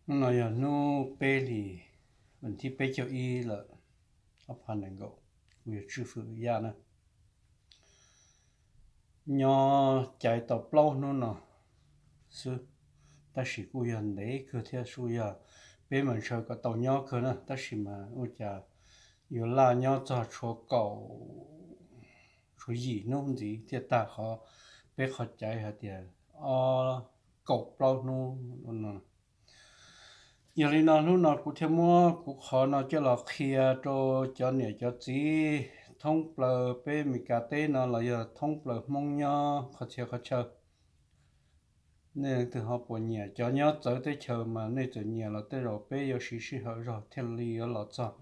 Hnub no yog hnub peb hlis, vas thib peb caug ib lawm, ob phav nees nkaum. Kuv yog Tswj Fwm Yaj na. Nyob caiv tau plaub hnub no xwb, tab sis kuj yog ntev kawg thiab, kuj yog peb mas ntshaw kom tau nyob kawg na, tab sis mas ua cas yuav laj nyob txog tshuav kaum, tshuav yim hnub ntxiv thiaj tag qhov, peb qhov caiv hais tias ob, kaum plaub hnub no. Yog li no hnub no kuv thiaj muab kuv qhov no coj los qhia rau cov niam cov txiv thoob plaws peb Meskas teb no los yog thoob plaws Hmoob nyob qhov txhia qhov chaw. Nej leej twg ho puas nyiam, cov nyob txawv teb chaws mas nej txawm nyiam los tej zaum peb yuav siv sij hawm zog thiaj li yuav los txog.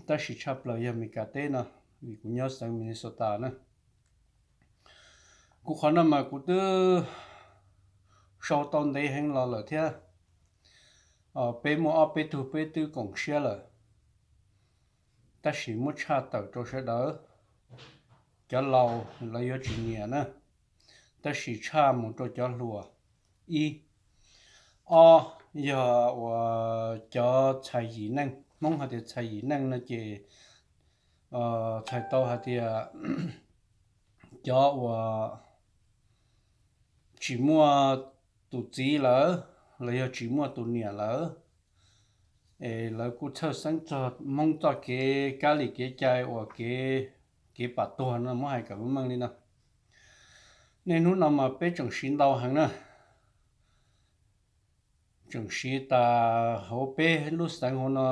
Tab sis tshaj plaws yog Meskas teb no, vim kuv nyob xeev Minnesota na. Kuv qhov no mas kuv twb sau tau ntev heev los lawm thiab. Peb muaj ob peb tug peb twb koom siab lawm, tab sis muab tshaj tawm rau sawv daws, cov laus lawv yuav tsis nyiam na, tab sis tshaj mus rau cov hluas ib. Ob, yog uas cov txhais yim neej, Hmoob hais tias txhais yim neej no ces txhais tau hais tias cov uas tsis muaj tus txiv lawm los yog tsis muaj tus niam lawm, es lawv kuj txhawj xeeb txog Hmoob txoj kev kab li kev cai uas kev, kev pam tuag no, muab hais kom meej meej li no. Niaj hnub no mas peb tseem siv ntau heev na. Tseem siv tas hauv peb lub xeev hauv no,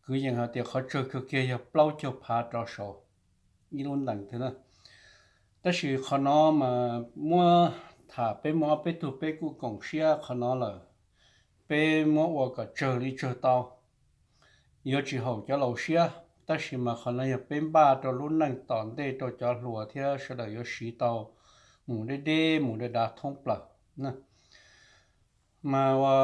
kwv yees hais tias qhov tsawg kawg kiag yog plaub caug phav rov saud ib lub ntees twg na. Tab sis qhov no mas muab tham peb muaj ob peb tug peb kuj koom siab qhov no lawm, peb muab ua kom tsawg li tsawg tau, yuav tsis haum cov laus siab, tab sis mas qhov no yog peb npaj rau lub neej tom ntej rau cov hluas thiab sawv daws yuav siv tau mus deb deb mus dej dav thoob plaws. Mas ua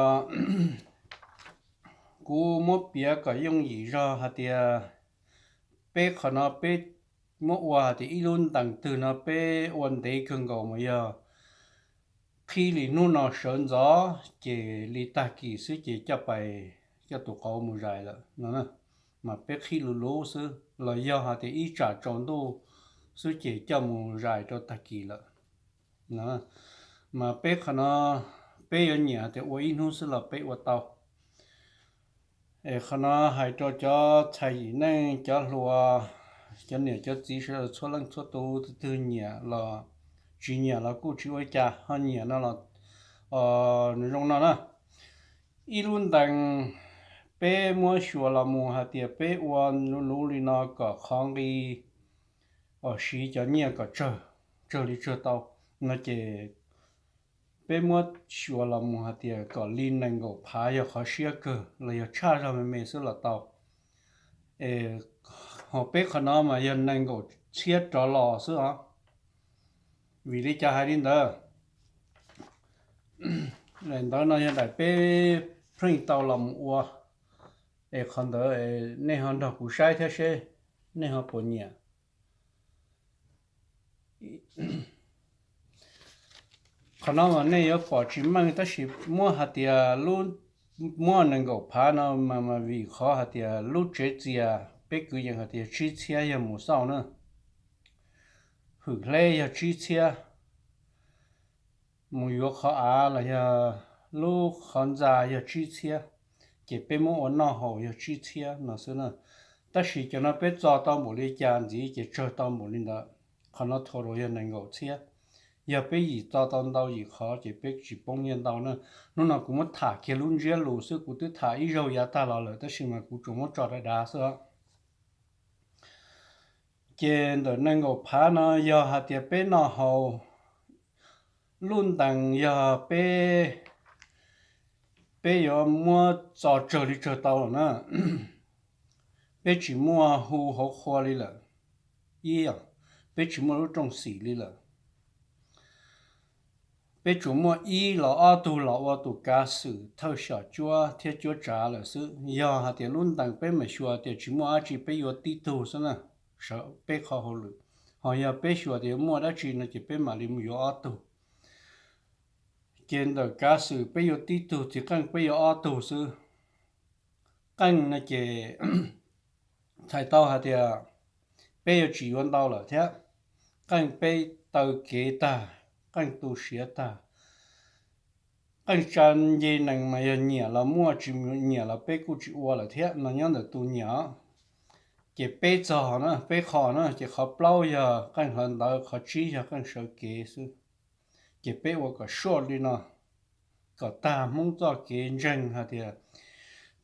kuv muab piav kom yooj yim zog hais tias peb qhov no peb muab ua hais tias ib lub ntees twg no peb ua ntev kawg nkaus mas yog qhib li hnub no sawv ntxov ces li tag kis xwb ces coj pais, coj tus qauv mus zais lawm no. Mas peb qhib luv luv xwb los yog hais tias ib tsam tsaus ntuj xwb ces coj mus zais rau tag kis lawm. Mas peb qhov no peb yuav nyiam hais tias ua ib hnub xwb los peb ua tau. Es qhov no hais rau cov txhais yim neej, cov hluas, cov niam cov txiv sawv daws txhua leej txhua tus, tus twg nyiam los tsis nyiam los kuj tsis ua cas, ho nyiam no los nws zoo no na. Ib lub ntees peb muab xyuas los mus hais tias peb ua luv luv li no kom qhov nqi uas siv cov nyiaj kom tsawg, tsawg li tsawg tau no ces peb muab xyuas los mus hais tias kom li nees nkaum phav yog qhov siab kawg los yog tshaj zog me me xwb los tau. Es ho peb qhov no mas yog nees nkaum txhiab rov los xwb os. Vim li cas hais li ntawd? Daim ntawv no yog daim peb print tau los mus ua, es qhov ntawd nej ho nrog kuv saib thiab seb nej ho puas nyiam. Qhov no mas nej yuav pom tsis meej tab sis muab hais tias lub, muab nees nkaum phav no mas vim qhov hais tias lub tsev txias peb kwv yees hais tias tsib txhiab yog mus xauj na, hwm hleb yog tsib txhiab, mus yuav qhov av los yog lub qhov ntxa yog tsib txhiab, ces peb muab ua noj haus yog tsib txhiab no xwb na. Tab sis cov no peb txo tau npaum li cas ntxiv ces tsawg tau npaum li ntawd. Qhov no total yog nees nkaum txhiab. Yog peb yim txo tau ntau yim qhov ces peb tsis poob nyiaj ntau na. Hnub no kuv muab tham kiag lub ntsiab lus xwb, kuv twb tham ib zaug yav tag los lawm tab sis mas kuv tsuas muab tso dav dav xwb os. Ces ntawm nees nkaum phav no yog hais tias peb noj haus, lub ntees yog peb, peb yuav muab txo tsawg li tsawg tau lawm na. Peb tsis muaj hu hauv qhua li lawm. Ib, peb tsis muaj lub rooj xim li lawm. Peb tsuas muaj ib los ob tug los ua tus kav xwm thawj xyom cuab thiab cuab tsav lawm xwb. Yog hais tias lub ntees peb mam xyuas tias tsis muaj dab tsi peb yuav tib tug xwb na, sawv peb qhov hauj lwm. Ho yog peb xyuas tias muaj dab tsi no ces peb mam li mus yuav ob tug. Ces ntawm kav xwm peb yuav tib tug, txiv qeej peb yuav ob tug xwb. Qeej no ces txhais tau hais tias peb yuav tsis yuav ntau lawm thiab. Qeej peb taw kev tag, qeej tu siav tag, qeej tsa nce nees mas yog nyiam los muaj, tsis nyiam los peb kuj tsis ua lawm thiab no nyob ntawm tus nyiam. Ces peb txog na, peb qho na, ces qhov plaub yog qeej hlawv ntawv, qhov tsib yog qeej sawv kev xwb. Ces peb ua kom suaj li no, kom tag Hmoob txoj kev ntseeg hais tias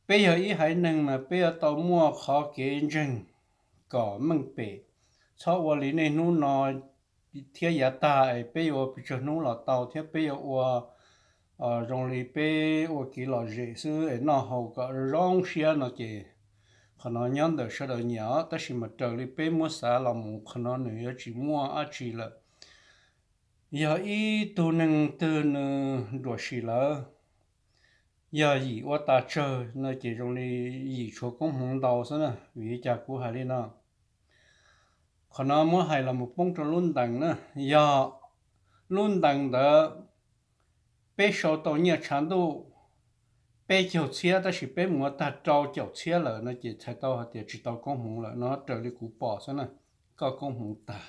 peb yog ib haiv neeg mas peb yuav tau muaj qhov kev ntseeg kom meej pem. Txhob ua li niaj hnub no thiab yav tag es peb yuav ua pes tsawg hnub los tau thiab peb yuav ua zoo li peb ua kev lom zem xwb es noj haus kom zoo siab no ces qhov no nyob ntawm sawv daws nyiam os, tab sis mas raws li peb muab xav los mus qhov no nws yuav tsis muaj dab tsi lawm. Yog ib tug neeg twg nws ruam sim lawm, yog yim ua tas tsawg no ces zoo li yim tshuav koob hmoov ntau xwb na. Vim li cas kuv hais li no? Qhov no muab hais los mus poob rau lub ntees na, yog lub ntees ntawd peb sau tau nyiaj tshav ntuj peb caug txhiab tab sis peb mus ua tag rau caum txhiab lawm no ces txhais tau hais tias tsis tau koob hmoov lawm no, raws li kuv pom xwb na. Koj koob hmoov tag,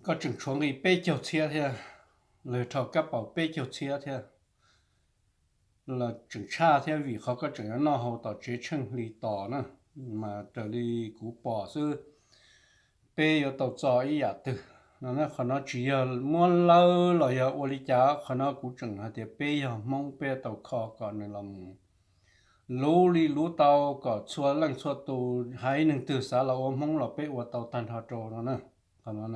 koj tseem tshuav nqi peb caug txhiab thiab, los dhau kab paus peb caug txhiab thiab los tseem tshaj thiab, vim qhov koj tseem yuav noj haus tom tsev tsheej hli tos na. Mas raws li kuv pom xwb, peb yuav tau txo ib yam twg no, qhov no tsis yog muab lawb los yog ua li cas, qhov no kuv tseem hais tias peb yog Hmoob peb tau kho kom nws los mus luv li luv tau kom txhua leej txhua tus haiv neeg twg xav los ua Hmoob los peb ua tau tag nrho rau no na. Qhov no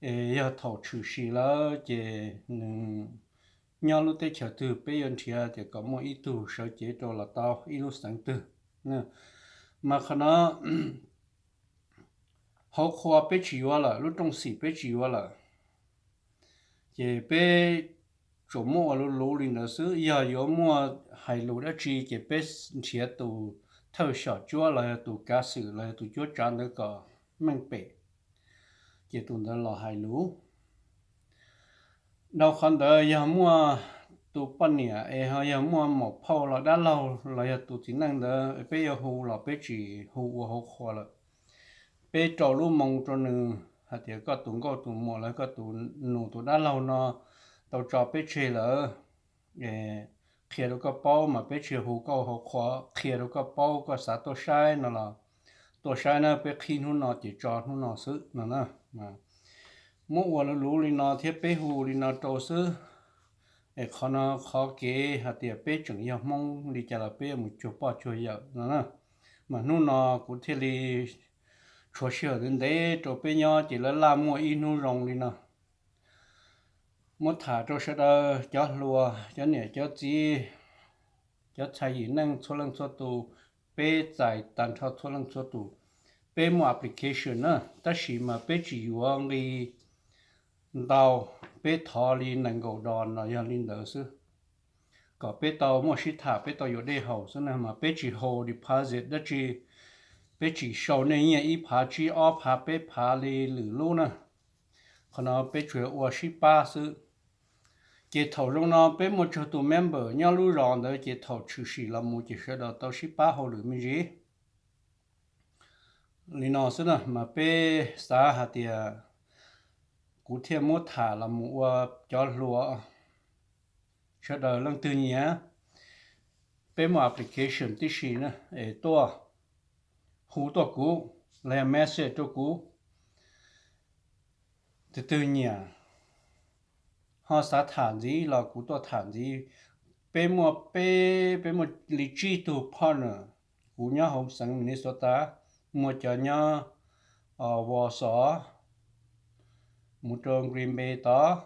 es yog thaum tshwm sim lawm ces nws nyob lub teb chaws twg peb yuav nrhiav tias kom muaj ib tug sawv cev rau los tau ib lub xeev twg. Mas qhov no hauv qhua peb tsis yuav lawm, lub rooj xim peb tsis yuav lawm, ces peb tsuas muab ua luv luv li ntawd xwb. Yog yuav muaj hais lus dab tsi ces peb nrhiav tus thawj xyom cuab los yog tus kav xwm los yog tus cuab tsav ntawd kom meej pem, ces tus ntawd los hais lus. Dhau qhov ntawd yog muaj tus poj niam es ho yog muaj maum phauj los dab laug los yog tus txiv neej ntawd peb yuav hu los peb tsis hu ua hauv qhua lawm. Peb rau lub moo rau nws hais tias koj tus nkauj tus muam los koj tus nus tus dab laug no tau tso peb tseg lawm, qhia rau koj paub mas peb tsis hu koj hauv qhua, qhia rau koj paub, koj xav tuaj saib no los tuaj saib na, peb qhib hnub no ces tso hnub no xwb no na. Muab ua luv luv li no thiab peb hu li no rau xwb, es qhov no qhov kev hais tias peb tseem yog Hmoob li cas los peb yuav mus cuag poj cuag yawm no na. Mas hnub no kuv thiaj li tshuav sij hawm ntev ntev rau peb nyob ces lawv laj muaj ib hnub zoo li no muab tham rau sawv daws cov hluas, cov niam cov txiv, cov txhais yim neej txhua leej txhua tus, peb txais tag nrho txhua leej txhua tus. Peb muaj application na, tab sis mas peb tsis yuav nqi ntau, peb thov li nees nkaum dos no yog li ntawd xwb, kom peb tau muaj sib tham, peb tau yuav dej haus xwb na, mas peb tsis hold deposit dab tsi, peb tsis sau nej nyiaj ib phav tsib ob phav peb phav li lwm lub na. Qhov no peb tsuas ua sib pab xwb. Ces thaum zoo no peb muaj tsawg tus member nyob lub zos ntawd ces thaum tshwm sim los mus ces sawv daws tau sib pab hauj lwm me ntsis li no xwb na, mas peb xav hais tias kuv thiaj muab tham los mus ua cov hluas, sawv daws leej twg nyiam, peb muaj application tib si na, es tuaj hu tuaj kuv, los yog message rau kuv. Tus twg nyiam ho xav tham ntxiv los kuv tuaj tham ntxiv. Peb muaj peb, peb muaj li tsib tug partner, kuv nyob hauv xeev Minnesota, muaj cov nyob Wausau, mus rau Green Bay tod,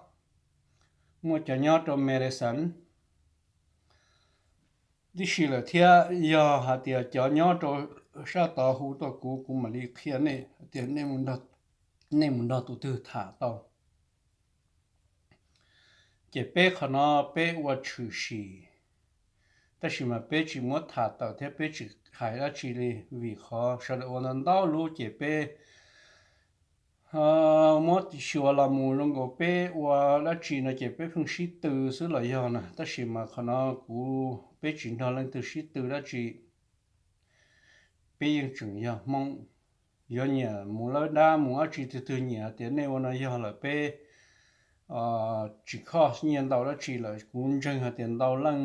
muaj cov nyob rau Madison tib si lawm thiab. Yog hais tias cov nyob rau sab tod hu tuaj kuv, kuv mam li qhia nej tias nej mus nrog tus twg tham tau. Ces peb qhov no peb ua tshwm sim, tab sis mas peb tsis muab tham tawm thiab peb tsis hais dab tsi li, vim qhov sawv daws ua ntau ntau lub ces peb Muab xyuas los mus zoo nkaus peb ua dab tsi no ces peb pheej sib tw xwb los yog na, tab sis mas qhov no kuv, peb tsis nrog leej twg sib tw dab tsi, peb yeej tseem yog Hmoob. Yuav nyiam mus lawb dab mus dab tsi, twg twg nyiam tias nej ua no yog lawm, peb tsis khoj nyiaj ntau dab tsi lawm. Kuv ntseeg hais tias ntau leej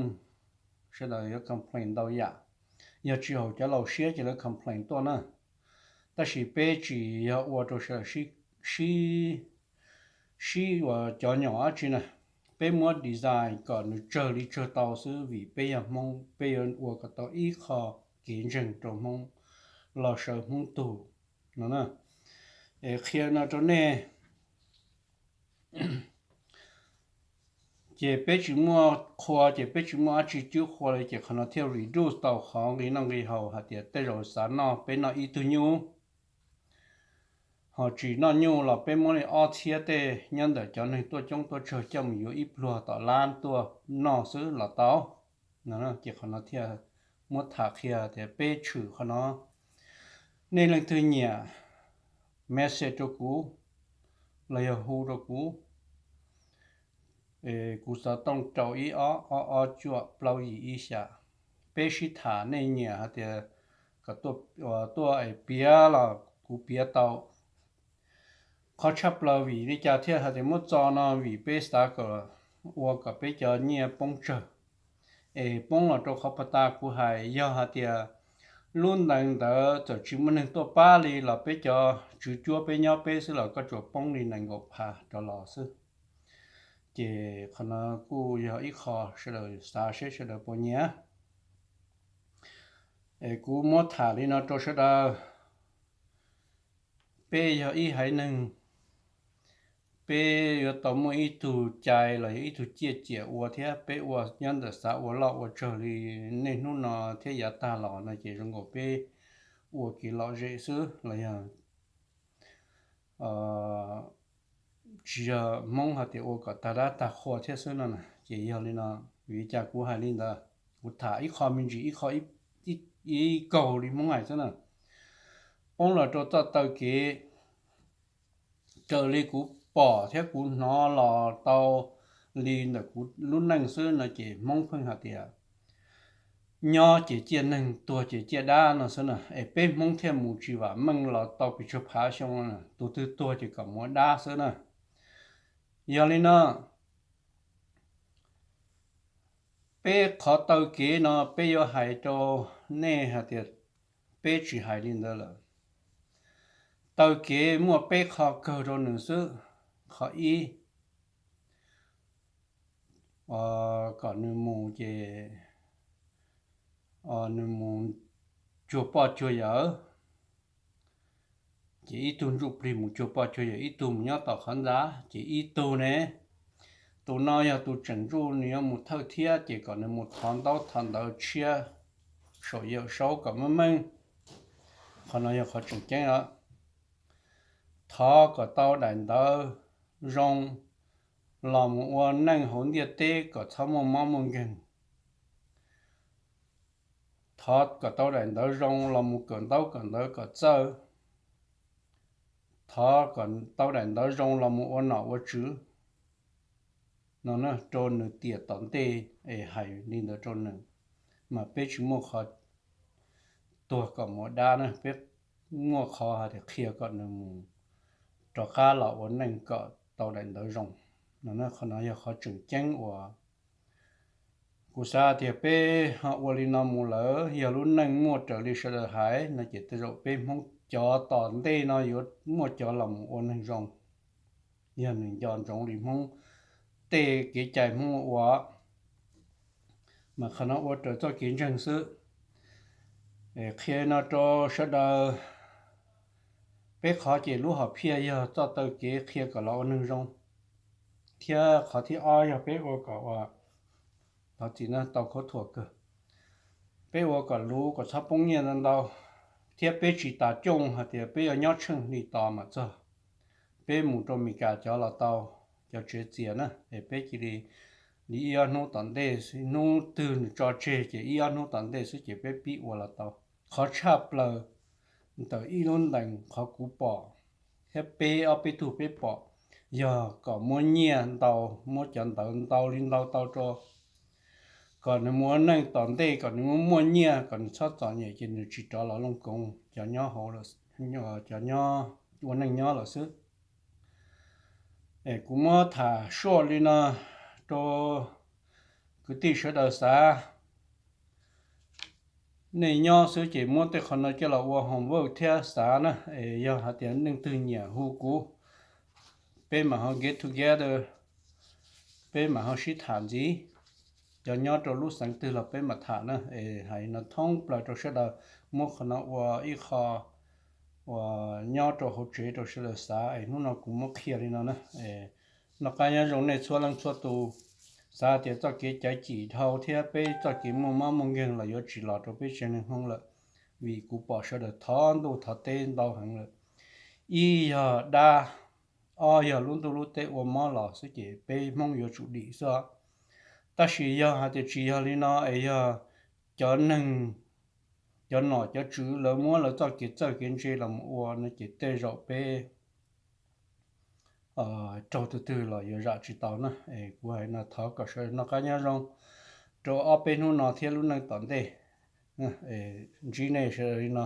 sawv daws yuav complain ntau yam, yog tsis haum cov laus siab ces lawv complain tuaj na. Tab sis peb tsis yog ua rau sawv daws sib, sib uas cov nyom dab tsi na. Peb muab design kom nws tsawg li tsawg tau xwb, vim peb yog Hmoob, peb yuav ua kom tau ib qho kev ntseeg rau Hmoob los sawv Hmoob tug no na. Es qhia no rau nej, ces peb tsis muaj qhua, ces peb tsis muaj dab tsi cub qhua li, ces qhov no thiaj reduce tau qhov nqi noj nqi haus hais tias tej zaum xav noj peb noj ib tug nyuj, ho tsis noj nyuj los peb muab li ob txhiab tej nyob ntawm cov neeg tuaj coob tuaj tsawg coj mus yuav ib pluag tom lab tuaj noj xwb los tau. Ces qhov no thiaj muab tham qhia tias peb tshwm qhov no. Nej leej twg nyiam, message rau kuv los yog hu rau kuv. Kuv xov tooj rau ib ob ob ob cuaj plaub yim ib xya. Peb sib tham, nej nyiam hais tias kom tuaj es piav los kuv piav tau. Qhov tshaj plaws vim li cas thiaj hais tias muab txo no, vim peb xav kom ua kom peb cov nyiaj poob tsawg, es poob los rau qhov pas tas kuv hais. Yog hais tias lub ntees ntawd txawm tsis muaj neeg tuaj pab li los peb cov tswv cuab peb nyob peb xwb los koj tsuas poob li nees nkaum phav rov los xwb. Ces qhov no kuj yog ib qho sawv daws xav seb sawv daws puas nyiam. Es kuv muab tham li no rau sawv daws. Peb yog ib haiv neeg, peb yuav tau muaj ib tug cai los yog ib tug ciaj ciam ua thiab. Peb ua nyob ntawm xav ua loj ua tsawg li nej hnub no thiab yav tag los no ces zoo nkaus peb ua kev lom zem xwb los yog tsis yog Hmoob hais tias ua kom tag dab tag qhua thiab xwb no na. Ces yog li no, vim li cas kuv hais li ntawd? Kuv tham ib qho me ntsis, ib qho ib kaug li Hmoob hais xwb na. Poob los rau txoj taw kev, raws li kuv pom thiab kuv hnov los tau li ntawm kuv lub neej xwb no ces Hmoob pheej hais tias nyob ces ciaj neeg, tuag ces ciaj dab no xwb na. Es peb Hmoob thiaj mus tsis vam meej los tau pes tsawg phav xyoo no, tus twg tuag ces kom mus ua dab xwb na. Yog li no, peb qhov taw kev no peb yuav hais rau nej hais tias peb tsis hais li ntawd lawm. Taw kev muaj peb qho kawg rau nws xwb. Qhov ib, kom nws mus ces nws mus cuag poj cuag yawm, ces ib tug ntsuj plig mus cuag poj cuag yawm, ib tug mus nyob tom qhov ntxa, ces ib tug ne, tus no yog tus tseem ntsuj, nws yuav mus thawj thiab, ces kom nws mus thov ntaub thov ntawv tshiab saum Yawm Saub kom meej meej. Qhov no yog qhov tseem ceeb os. Thov kom tau daim ntawv zoo los mus ua neej hauv ntiaj teb kom txhob muaj mob muaj nkeeg. Thov kom tau daim ntawv zoo los mus kawm ntaub kawm ntawv kom txawj. Thov kom tau daim ntawv zoo los mus ua nom ua tswv no, rau nws tiam tom ntej es hais li ntawd rau nws. Mas peb tsis muaj qhov tuag kom mus ua dab na, peb muaj qhov hais tias qhia kom nws mus rov qab los ua neej kom tau daim ntawv zoo no. Qhov no yog qhov tseem ceeb uas kuv xav tias peb ho ua li no mus lawm, yog lub neej muaj raws li sawv daws hais no ces tej zaum peb Hmoob cov tom ntej no yuav muaj cov los mus ua neeg zoo, yog nws nco ntsoov li Hmoob tej kev cai Hmoob ua. Mas qhov no ua raws txoj kev ntseeg xwb. Qhia no rau sawv daws. Peb qhov ces lub hom phiaj yog txoj taw kev qhia kom los ua neeg zoo, thiab qhov thib ob yog peb ua kom ua, thov txim na, tau khaub thuas kawg. Peb ua kom luv kom txhob poob nyiaj ntau ntau, thiab peb tsis tas cooj hais tias peb yuav nyob tsheej hli tos mam txog. Peb mus rau Meskas cov los tau, cov tsev txias na, es peb cia li, li ib ob hnub tom ntej, hnub twg nws tso tseg ces ib ob hnub tom ntej xwb ces peb pib ua los tau. Qhov tshaj plaws ntawm ib lub ntees qhov kuv pom, thiab peb ob peb tug peb pom, yog kom muab nyiaj ntau, muab cov ntawv ntau li ntau tau rau, kom nws mus ua neej tom ntej, kom nws muaj muaj nyiaj, kom nws txhob txom nyem ces nws tsis rov los Looj Koov, cov nyob hauv, cov nyob ua neej nyob lawm xwb. Es kuv muab tham suaj li no rau kwv tij sawv daws xav. Nej nyob xwb ces muab tej qhov no coj los ua homework thiab xav na. Es yog hais tias leej twg nyiam hu kuv, peb mam ho get together, peb mam ho sib tham ntxiv. Cov nyob rau lub xeev twg los peb mam tham na. Es hais no thoob plaws rau sawv daws, muab qhov no ua ib qho uas nyob rau hauv tsev rau sawv daws xav. Es hnub no kuv muab qhia li no na. Noj qab nyob zoo nej txhua leej txhua tus. Xav tias txoj kev caiv cim dhau thiab peb txoj kev muaj mob muaj nkeeg los yuav tsis los rau peb tsev neeg Hmoob lawm, vim kuv pom sawv daws thov ntuj thov teb ntau heev lawm. Ib yog dab, ob yog lub ntuj lub teb ua mob los xwb ces peb Hmoob yuav tsum dim xwb. Tab sis yog hais tias tsis yog li no es yog cov neeg, cov nom cov tswv lawv muab lawv txoj kev txawj kev ntse los mus ua no ces tej zaum peb raug twg twg los yuav zam tsis tau na. Es kuv hais no thov kom sawv daws noj qab nyob zoo rau ob peb hnub no thiab lub neej tom ntej. Ntsib nej sawv daws li no.